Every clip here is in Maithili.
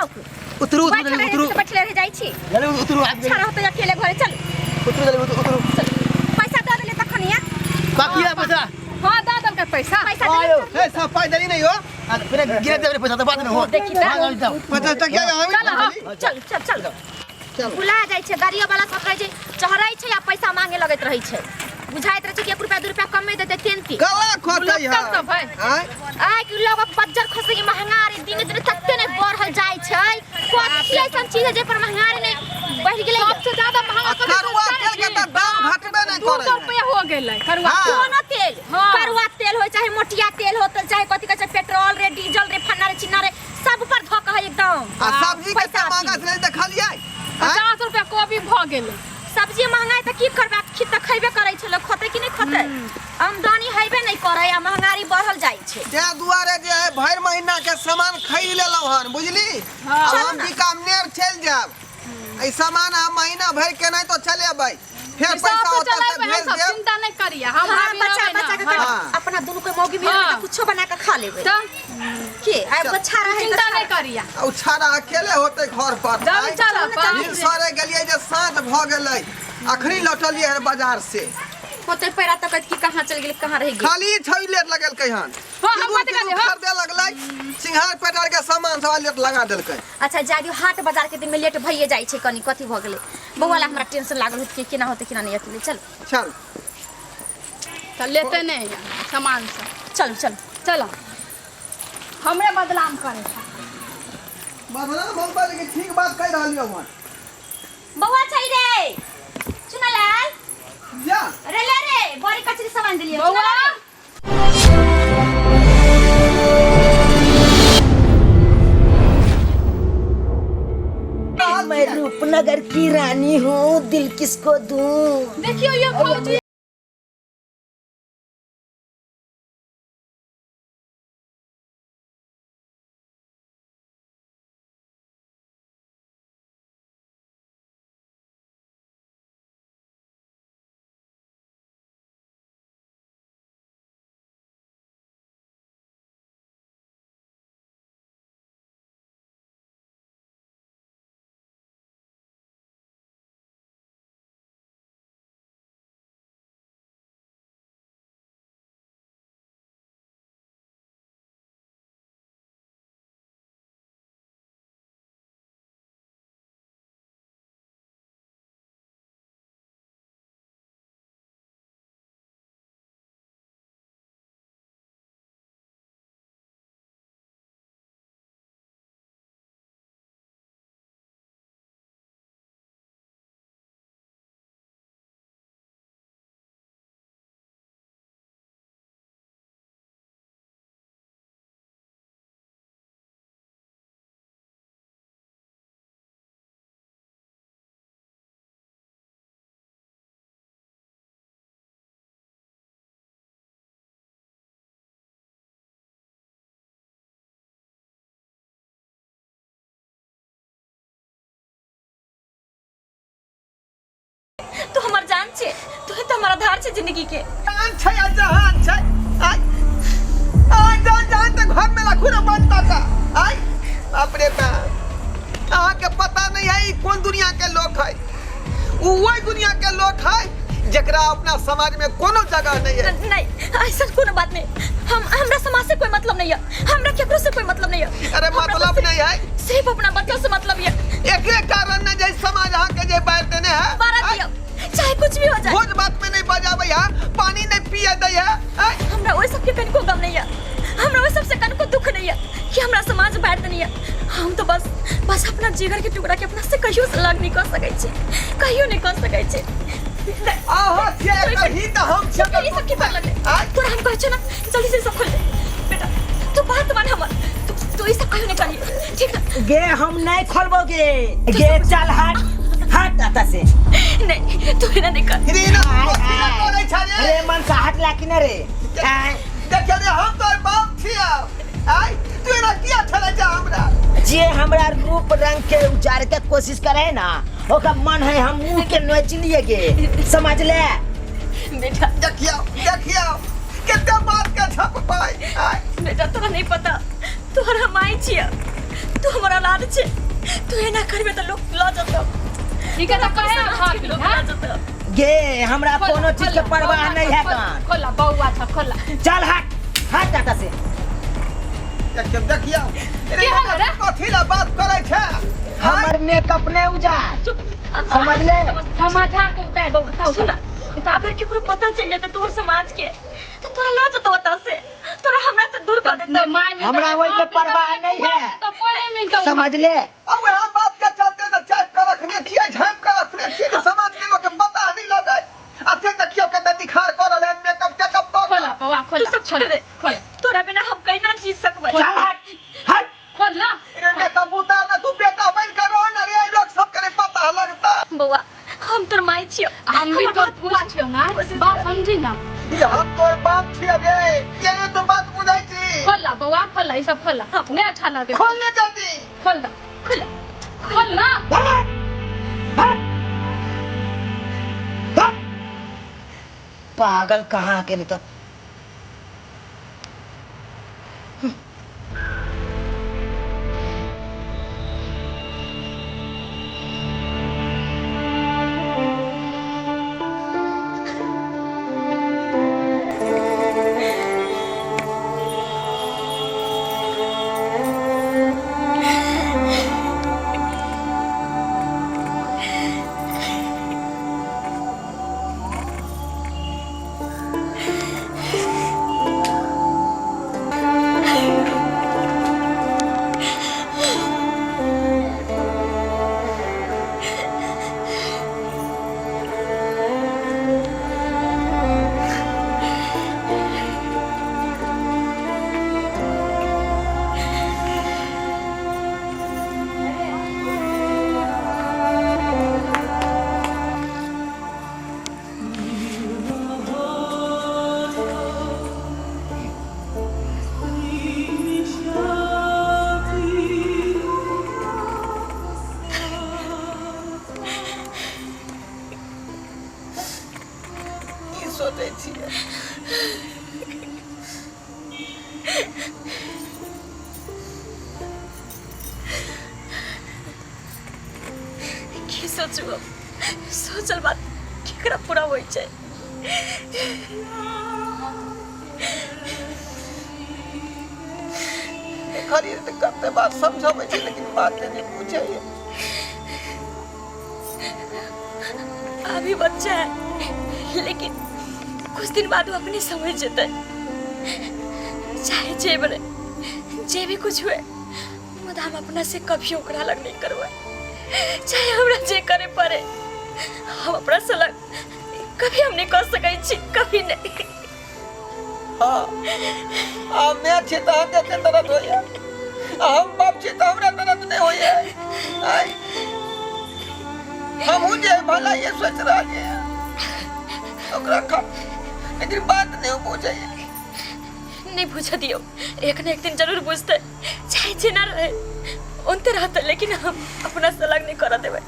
लोक उतरू उतरू बैठल जल्दी रहे उतरू तऽ बैठले रह जाइ छी जल्दी उतरू आबि अच्छा गेल रहतै अकेले घरे चल उतरू जल्दी उतरू उतरू चल पैसा दऽ देले तखन या बाकी है पैसा हाँ दऽ देलकै पैसा पैसा आयो देले ए सब पाइ देली नहीं हो आ, फिर गिरे देबे पैसा तो बाद में हो देखी तऽ। हाँ, जाओ। 50 टकिया हम चल, हाँ। चल चल चल भुला जाइ छै गाड़ियो वाला सब रहै छै चढ़ै छै आ पैसा मांगे लगैत रहै छै बुझाइत रहै छै कि 1 रुपया 2 रुपया कमे देतै तेनती गला खोटै है लुक्कल सब है। आँय? आइ कि लोगक बज्जर खसै के महंगारी दिन दिन तते ने बढ़ल जाइ छै कथी ऐसन चीज है जे पर महंगारी नहीं बढ़ गेलै सबसे ज्यादा महंगा आ करुआ तेल के तऽ दाम घटबे नहि दू करै सौ है। रुपया हो गेलै करुआ हाँ। कोनो तेल हाँ। करुआ तेल हो चाहे मोटिया तेल हो चाहे कथी कहै छै पेट्रोल रे डीजल रे फन्ना रे चिन्ना रे सब पर धऽ के है एकदम आ सब्जी पैसा कते महंगा अथी। छलै देखलियै आँय? 50 रुपया कोबी भऽ गेलै सब्जी महंगाई तऽ की करबै खी तऽ खैबे करै छै लोक खतै कि नहि खतै आमदनी हेबे नहि करै आ महंगाई बढ़ल जाइ छै तें दुआरे जे है भरि महीना के सामान खरीद लेलहुँ हन बुझली हाँ। आब हम बीकानेर चलि जायब एहि सामान हम महीना भरि के नहि तो चलेबै फेर हिसाब पैसा से ओतऽ से चलेबै भेज हम सब देब चिंता नहीं करिए हम हाँ, भाभी बच्चा रहबै बच्चा के ना कर हाँ। अपना दुनू के मौगी मिल हाँ। के कुछो बना के खा लेबै तऽ के आ बच्चा रहे चिंता नहीं करिए आ ओ छाड़ा अकेले होतै घर पर जब आँय? चल भिन सरे गेलियै जे साँझ भऽ गेलै अखनी लौटलियै हन बाजार से होते पैरा तकत की कहाँ चल गेल कहाँ रह गेल खाली छै लेट लगेलकै हन हाँ, हम किदुन बता किदुन देलियै, हाँ। खरीदे लगलै सिंघार पेटार के सामान सब लेट लगा देलकै अच्छा जा दियौ हाट बाजार के दिन में लेट भइए जाइ छै कनी कथी भऽ गेलै बौआ ला हमरा टेंशन लागल होत कि केना होतै केना नहि अकेले चल चल तऽ लेते नहीं है सामान सब चल चल चलो हमरे बदनाम करे छै बदनाम हम बात लेकिन ठीक बात कहि रहलियौ हन बौआ छै रे चुनालाल जा रे ले रे बड़ी कचरी सामान दिलियो बौआ मैं रूपनगर की रानी हूँ दिल किसको दूँ देखियो ये भौजी तू हमर जान छे तू ही तो हमर आधार छे जिंदगी के जान छै आ जहान छै आय आय जान जान तऽ घर में रखू ना बनता था आय बाप रे बाप अहाँ के पता नहीं है ई कोन दुनिया के लोग है उ वही दुनिया के लोग है जकरा अपना समाज में कोनो जगह नहीं है नहीं ऐसा कोनो बात नहीं हम हमरा समाज से कोई मतलब नहीं है हमरा केकरो से कोई मतलब नहीं है अरे हमरा मतलब बस नहीं है सिर्फ अपना बच्चा से मतलब है एकरे कारण ने जे समाज अहाँ के जे बाहर देने है बारह आय, दियो चाहे कुछ भी हो जाए भोज भात में नहीं बजावे है पानी नहीं पिए दे है आय, हमरा ओहि सबके कनिको गम नहीं है हमरा ओहि सबसे कनिको दुख नहीं है कि हमरा समाज बांट देनी है हम तो बस बस अपना जिगर के टुकड़ा के अपना से कहियो से अलग नहीं कर सकै छी कहियो नहीं कर सकै छी अहाँ छियै एकर ही तऽ हम छियै ई सब की कर लगले आय, तोरा हम कहै छियौ ना जल्दी से सब खोल दे बेटा तू बात मान हमर तू तू ई सब कहियो नहीं करियो ठीक ना गे हम नहीं खोलबो गे गे चल हट हट अतः से नहीं तू एना नहीं कर रे ना आय, कथी आय। करै छै रे अरे मन सा हट ला कि ना रे आय, देखियौ रे हम तोर बाप छियौ आय तू एना किया छलै छै हमरा जे हमरा रूप रंग के उजाड़ के कोशिश करे ना ओकर मन है हम मुंह के नोच लिए गे समझ ले बेटा देखियौ देखियौ कते बात के छप पाई आय बेटा तोरा नहीं पता तोहर हम आई छियै तू हमर औलाद छे, तू एना करबे त लोग ल जतौ। ठीक है तो कहे समाज के लोग हाँ? ल जतौ। गे हमरा कोनो चीज के परवाह नहीं है कान। खोला बउआ छ खोला। चल हट हट जाता से। देखियौ देखियौ। की होलो रे? कथी ला बात करै छै? हमर मेकअप नहीं उजार, समझ ले। समझा के उतार बउआ। सुन, अगर केकरो पता चल जेतै तोहर समाज के तो तोरा ल जतौ ओतऽ से, तोरा हमरा से दूर कर देतौ। हमरा ओहि के परवाह नहीं है। तो कोई मिनट समझ ले। अब वएह बात के चलते तऽ चापि कऽ रखने छियै, झाँपि कऽ रखने छियै जे समाज के लोक के पता नहि लगै। आ से देखियौ कते निखार कऽ रहलै हन मेकअप टेकअप कऽ कऽ। खोला बउआ खोला। तू सब छोड़ दे, खोला तोरा बिना हम कहिना जी सकबै। चल हट हट। खोल ना। रे मेकअप उतार ना, तू बेटा बनि कऽ रह ना रे, लोक सबके नहि पता लगता। बउआ हम तोर माय छियौ, हम भी तोर फुआ छियौ ना, बात समझी ना। ई हम तोर बाप छियै रे, ये तो बात बुझै छी। खोला बउआ खोला, ई सब खोला, नहीं अच्छा लगे। खोल ने जल्दी। खोल ना, खोला खोल ना। हट हट हट। पागल कहाँ के नहीं तो। की सोचै छियै? की सोचू हम? सोचल बात केकरा पूरा होइ छै? खरीद तऽ कते बात समझबै छै लेकिन बात नहि बुझैए। अभी बच्चा है, लेकिन कुछ दिन बाद वो अपने समझ जेतै। चाहे जे बने, जे भी कुछ हुए, मुदा हम अपना से कभी ओकरा अलग नहीं करबै। चाहे हमरा जे करे पड़े, हम अपना से अलग कभी हम नहीं कर सकै छी, कभी नहीं। हाँ, आ मैं छी तऽ अहाँके एते दर्द होइए, आ हम बाप छी तऽ हमरा दर्द नहि होइए। आइ हमहूँ जे भला ये सोचि रहलियै ओकरा खा, लेकिन बात नहि बुझैए। नहीं बुझ दियौ, एक न एक दिन जरूर बुझतै। चाहे जे ना रहे उनते रहतै, लेकिन हम अपना से अलग नहीं कर देबै,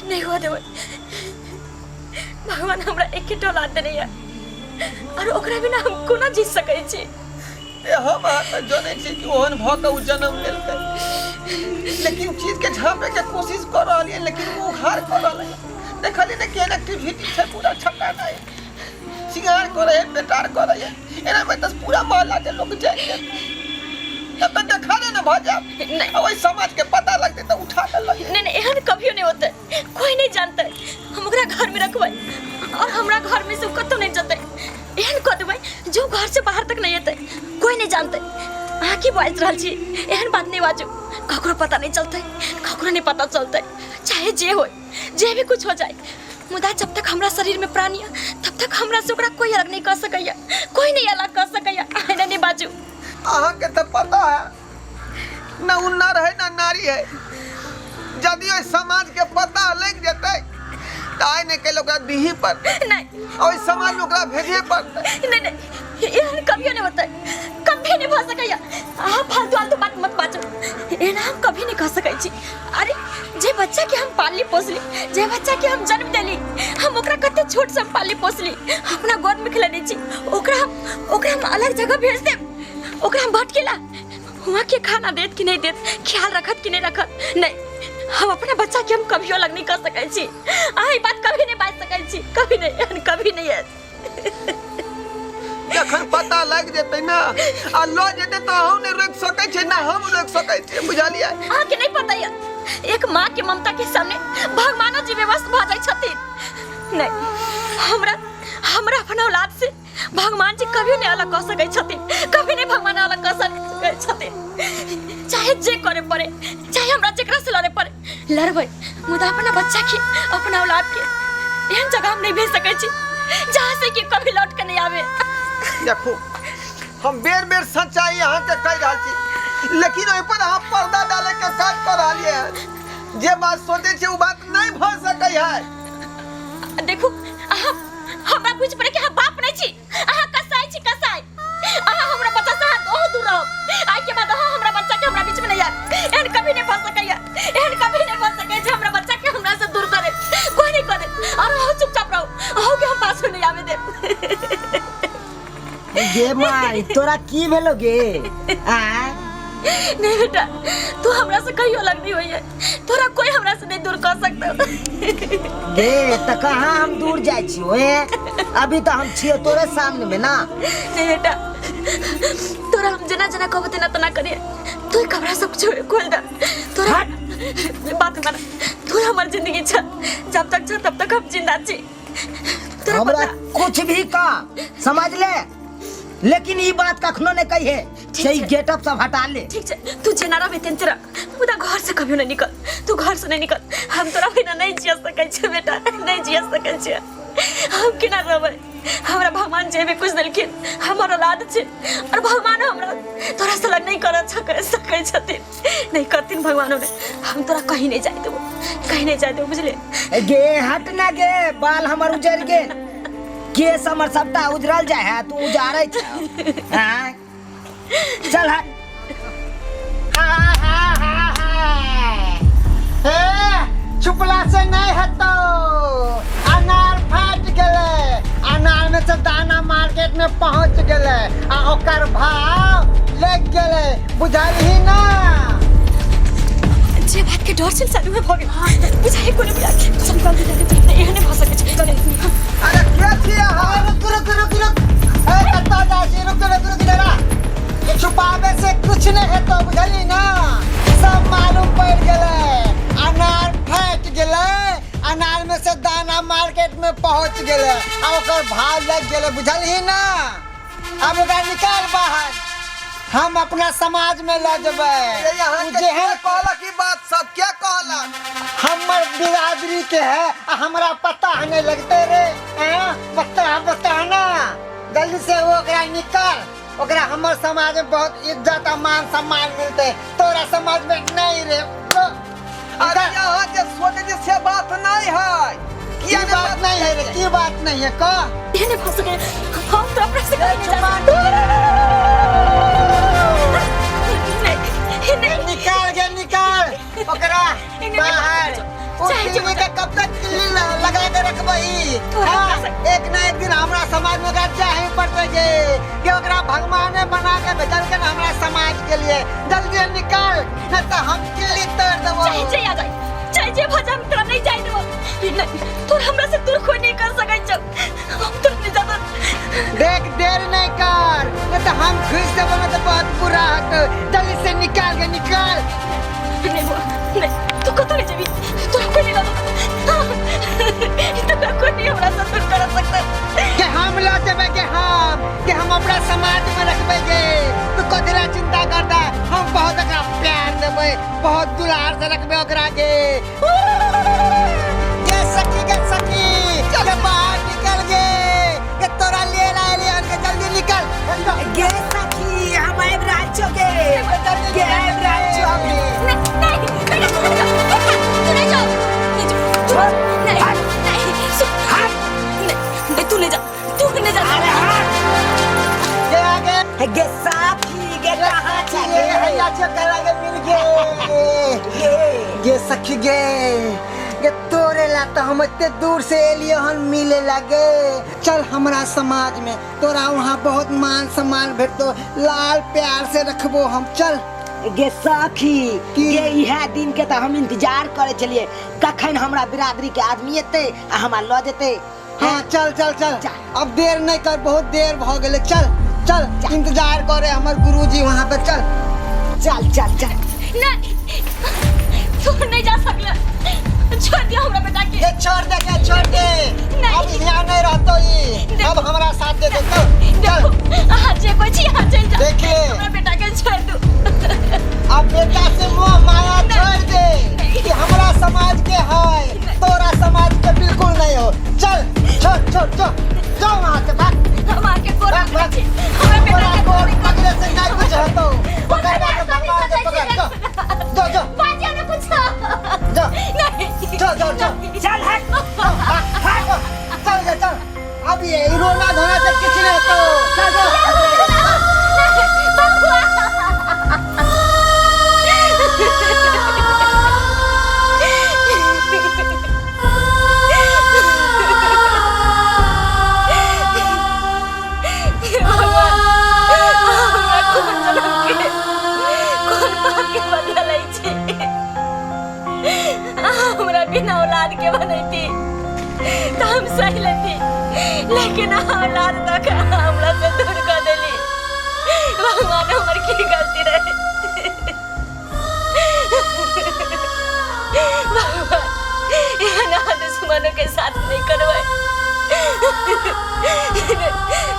नहीं हुआ देबै। भगवान हमरा एकेटा औलाद देने यऽ और ओकरा बिना हम कोना जी सकै छी? ए हम अहाँ तऽ जनै छी कि ओहन भऽ कऽ ओ जन्म लेलकै, लेकिन चीज के झाँपे के कोशिश कऽ रहलियै, लेकिन ओ उघार कऽ रहलै। देखलियै ने केहन एक्टिविटी छै, पूरा छक्का नहि सिंगार करै है, बेटार करै है, एना में तऽ पूरा मोहल्ला के लोग जानि जेतै, तब तऽ देखारे ने भऽ जायब। नहीं। आ ओहि समाज के पता लगतै तऽ उठा कऽ लऽ जेतै। नहीं नहीं, एहन कभियो नहीं होतै, कोई नहीं जानतै। हम ओकरा घर में रखबै और हमरा घर में से उ कतौ नहीं जेतै। एहन कऽ देबै जो घर से बाहर तक नहीं एतै, कोई नहीं जानतै। अहाँ की बाजि रहल छी? एहन बात नहीं बाजू, ककरो पता नहीं चलतै, ककरो नहीं पता चलतै। चाहे जे होय, जे भी कुछ हो जाए, मुदा जब तक हमरा शरीर में प्राण यऽ तब तक हमरा से ओकरा कोई अलग नहीं कऽ सकैया, कोई नहीं अलग कऽ सकैया। अहाँ एना नहीं बाजू। अहाँके तऽ पता है न उ नर है न नारी है। यदि ओहि समाज के पता लागि जेतै तऽ आइ नहि काल्हि ओकरा दिही पड़तै। नहीं। ओहि समाज में ओकरा भेजे पड़तै। नहीं नहीं, एहन कभियो नहीं होतै, कभी नहीं भऽ सकैया। अहाँ फालतू फालतू बात मत बाजू, एना हम कभी नहीं कह सकै छी। अरे जे बच्चा के हम पालली पोसली, जे बच्चा के हम जन्म देली, हम ओकरा कते छोट से हम पालली पोसली, अपना गोद में खिलेने छी, ओकरा हम अलग जगह भेज देब, ओकरा हम भटकेला वहाँ के खाना देत कि नहीं देत, ख्याल रखत कि नहीं रखत। नहीं, हम अपना बच्चा के हम कभियो अलग नहीं कर सकै छी। अहाँ ई बात कभी नहीं बाजि सकै छी, कभी नहीं, एहन कभी नहीं हैत। जखन पता लागि जेतै ना आ लऽ जेतै तऽ अहूँ नहि रोकि सकै छियै ना हम रोकि सकै छियै, बुझलियै? अहाँके नहीं पता यऽ, एक माँ के ममता के सामने भगवानो जी बेबस भऽ जाइ छथिन। नहीं, हमरा हमरा अपन औलाद से भगवान जी कभी नहीं अलग कऽ सकै छथिन, कभी नहीं भगवान अलग कऽ सकै छथिन। चाहे जे करे पड़े, चाहे हमरा जेकरा से लड़े पड़े, लड़बै, मुदा अपना बच्चा के, अपना औलाद के एहन जगह हम नहीं भेज सकै छी जहाँ से कि कभी लौट के नहीं आवे। देखू, हम बेर बेर सच्चाई अहाँके कहि रहल छी, लेकिन ओहि पर अहाँ पर्दा डाले के काज कऽ रहलियै हन। जे बात सोचै छी ओ बात नहि भऽ सकै है। देखू, अहाँ हमरा बुझि पड़े कि अहाँ बाप नहीं छी, अहाँ कसाई छी, कसाई। अहाँ हमरा बच्चा से अहाँ बहुत दूर रहब। आइ के बाद अहाँ हमरा बच्चा के हमरा बीच में नहीं आयब। एहन कभी नहीं भऽ सकैया, एहन कभी नहीं भऽ सकैया जे हमरा बच्चा के हमरा से दूर करे, कोई नहीं करे। और अहाँ चुपचाप रहू, अहूँ के हम पास में नहीं आवे देब। गे माई, तोरा की भेलो गे? आय नहीं बेटा, तू हमरा से कहियो अलग नहीं होइए, तोरा कोई हमरा से नहीं दूर कर सकता। गे त कहाँ हम दूर जाइ छी ओए? अभी तो हम छियो तोरे सामने में ना। नहीं बेटा, तोरा हम जेना जेना कहबो तेना तेना करिए। तू कपड़ा सब छोड़ खोल दे, तोरा बात मान, तोरा हमर जिंदगी छ, जब तक छ तब तक हम जिंदा छी। तोरा हमरा पता कुछ भी का समझ ले, लेकिन ई बात कखनो नहीं कहिए। ठीक से ई छै। गेटअप सब हटा ले। ठीक छै, तू जेना रहबे तेना रह, मुदा घर से कभियो नहीं निकल, तू घर से नहीं निकल। हम तोरा बिना नहीं जिया सकै छियै बेटा, नहीं जिया सकै छियै। हम केना रहबै? हमरा भगवान जे भी कुछ देलखिन हमर औलाद छै, और भगवान हमरा तोरा से अलग नहीं कर सकै छथिन, नहीं करथिन भगवान ने। हम तोरा कहीं नहीं जाय देबो, कहीं नहीं जाय देबो, बुझले? गे हट ना गे, बाल हमर उजर गेल, केस हमर सबटा उजरल जाय है, तू उजारै छ। आँय? चल हट। हे, छुपला से नहीं हेतौ, अनार फाटि गेलै, अनार में से दाना मार्केट में पहुंच गेलै आ ओकर भाव लग गेलै, बुझलही ना? जे बात के डर छल चालू भऽ गेल, बुझाइ कोनो बियाह के चल चल चल, एहने भऽ सकै छै। अरे के छी अहाँ? रुक रुक रुक रुक, ए कत्ता जाइ छी? रुक रुक रुक जरा, छुपावे से कुछ नहीं हेतौ, बुझलही ना? सब मालूम पड़ गेलै, अनार फाटि गेलै, अनार में से दाना मार्केट में पहुंच गेलै आ ओकर भाव लग गेलै, बुझलही ना? अब ओकरा निकाल बाहर, हम अपना समाज में लऽ जेबै। अरे अहाँ उ के जेहन के कहलक ई बात सब? के कहलक? हमर बिरादरी के है आ हमरा पता नहीं लगते रे। हाँ? पता पता ना, जल्दी से वो ओकरा निकाल, ओकरा हमर समाज में बहुत इज्जत आ मान सम्मान मिलते, तोरा समाज में नहीं रे। अरे अहाँ जे सोचै छियै से बात नहीं है। की किया बात नहीं है रे? की बात नहीं है कह? एहने भऽ सकै, हम तो अपना से कहीं नहीं जा सकते। नहीं, नहीं। निकाल गे, निकाल ओकरा बाहर। ओ चाहे जो किल्ली के कब तक किल्ली लगा के रखबही? तोरा हाँ, हमरा एक ना एक दिन हमरा समाज में ओकरा चाहे पड़ते गे कि ओकरा भगवाने बना के भेजलकै हमरा समाज के लिए। जल्दी निकाल, नहीं तो हम किल्ली तोड़ देबो। चाहे जे आ जाए, चाहे जे भऽ जाए, हम तोरा नहीं जाए देबो। नहीं, तोरा हमरा से दूर कोई नहीं कर सकै छौ, हम तोरा नहीं जाबो। देख देर नहीं कर, नहीं तो हम घुस देबो ना तो बहुत बुरा होतो। जल्दी से निकाल के निकाल। नहीं बुआ, नहीं, तू कतौ नहीं जेबी, तोरा कोई नहीं लऽ जेतौ, तोरा कोई नहीं हमरा से दूर कर सकतौ। के हम लऽ जेबै के हम अपना समाज में रखबै गे, तू कथी ला चिंता करता? हम बहुत ओकरा प्यार देबै, बहुत दुलार से रखबै ओकरा के। गे सखी, गे सखी, के बाहर निकल गे, के तोरा ले आएली हन के, जल्दी निकल। गे सखी, हम आबि रहल छियौ गे, गे आबि रहल छियौ हम। नहीं, नहीं, बेटा, तू नहीं जा, तू नहीं जा, नहीं जा, नहीं, नहीं, सुन, नहीं, नहीं, तू नहीं जा, तू नहीं जा। अरे हट। गे आगे। गे साथी, गे कहाँ गे छी गे? हैया छौ गला के मिल गे। गे गे सखी गे, गे तोरे ला तो हम एते दूर से एलियो हन मिले लगे। चल हमरा समाज में तोरा वहाँ बहुत मान सम्मान भेटतो, लाल प्यार से रखबो हम। चल। गे सखी की? गे इएह दिन के तऽ हम इंतजार करै छलियै कखन हमरा बिरादरी के आदमी एतै आ हमरा लऽ जेतै। हाँ चल चल चल, चल। अब देर नहीं कर, बहुत देर भ गेलै, चल चल, इंतजार करे हमर गुरुजी वहाँ पे, चल चल चल चल। नहीं, तू नहीं जा सकला, छोड़ दिया हमरा बेटा के। ये छोड़ दे के छोड़ दे। नहीं। अब यहाँ नहीं रहतो ई, अब हमरा साथ दे दे, चल चल। देखो अहाँ जे कोई छी अहाँ चलि जाओ, देख ले। हमरा बेटा के छोड़ दू। अब बेटा से मोह माया छोड़ दे कि हमरा समाज के है, तोरा समाज के बिल्कुल नहीं हो। चल छोड़ छोड़ छोड़, जाओ वहाँ से भाग। हम आके गोर भाग, पकड़ै भाग। छी, हमरा बेटा तोरा के गोर गोर पकड़े से नहीं कुछ होतो, पकड़ के भगवान से पकड़, जो जो जो बाजियो ना कुछ। जो नहीं। जो जो जो चल हट भाग, चल जा चल। अब ये रोना धोना से कुछ नहीं होतो, चल जो। भगवान, हमरा कोन जनम के कोन पाप के बदला लै छी? अहाँ हमरा बिना औलाद के बनैती तऽ हम सही लेती, लेकिन अहाँ औलाद दऽ कऽ अहाँ हमरा से दूर कऽ देली। भगवान, हमर की गलती रहे? भगवान, एहन अहाँ दुश्मनों के साथ नहीं करबै।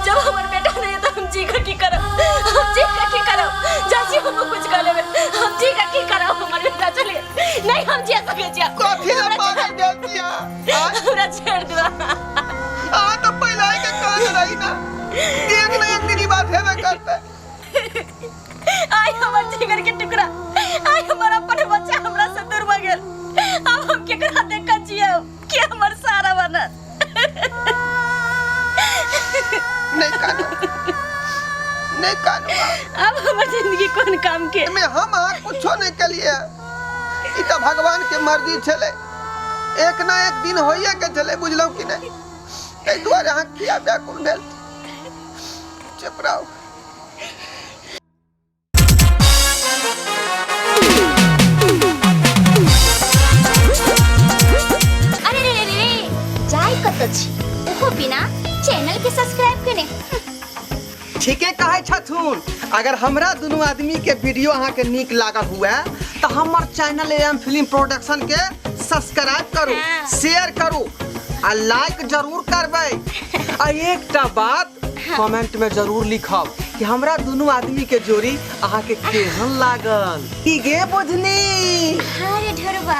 जब हमर बेटा नहीं है तऽ हम जी कऽ की करब? हम जी कऽ की करब? चाची, हम कुछ कर लेबै, हम जी कऽ की करब? हमर बेटा चल गेल, नहीं हम जी सकै छियै। कथी ला पागल भेल छियै आँय? हमरा छोड़ दू। अहाँ तऽ पहिले ही के कहने रही ना, एक न एक दिन ई बात हेबे करतै। आइ हमर जिगर के टुकड़ा, आइ हमर अपन बच्चा हमरा से दूर भऽ गेल। आब हम केकरा देख कऽ जियब? के हमर सहारा बनत? नहीं कानू, नहीं कानू। आब हमर जिंदगी कोन काम के? एमे हम अहाँ कुछो नहीं केलिए, ई तऽ भगवान के मर्जी छलै, एक ना एक दिन होइए के छलै, बुझलहुँ कि नहीं? ताहि दुआरे अहाँ किया व्याकुल भेल? चुप रहू। अरे रे रे रे, जाय कतऽ छी ओहो बिना चैनल के सब्सक्राइब केने? ठीके कहै छथुन। अगर हमरा दुनू आदमी के वीडियो अहाँ के नीक लागल हुए तऽ हमर चैनल एम फिल्म प्रोडक्शन के सब्सक्राइब करू, हाँ। शेयर करू आ लाइक जरूर करबै, आ एकटा बात कमेंट में जरूर लिखब कि हमरा दुनू आदमी के जोड़ी अहाँ के केहन लागल। की गे बुझनी? हाँ रे ढोरबा।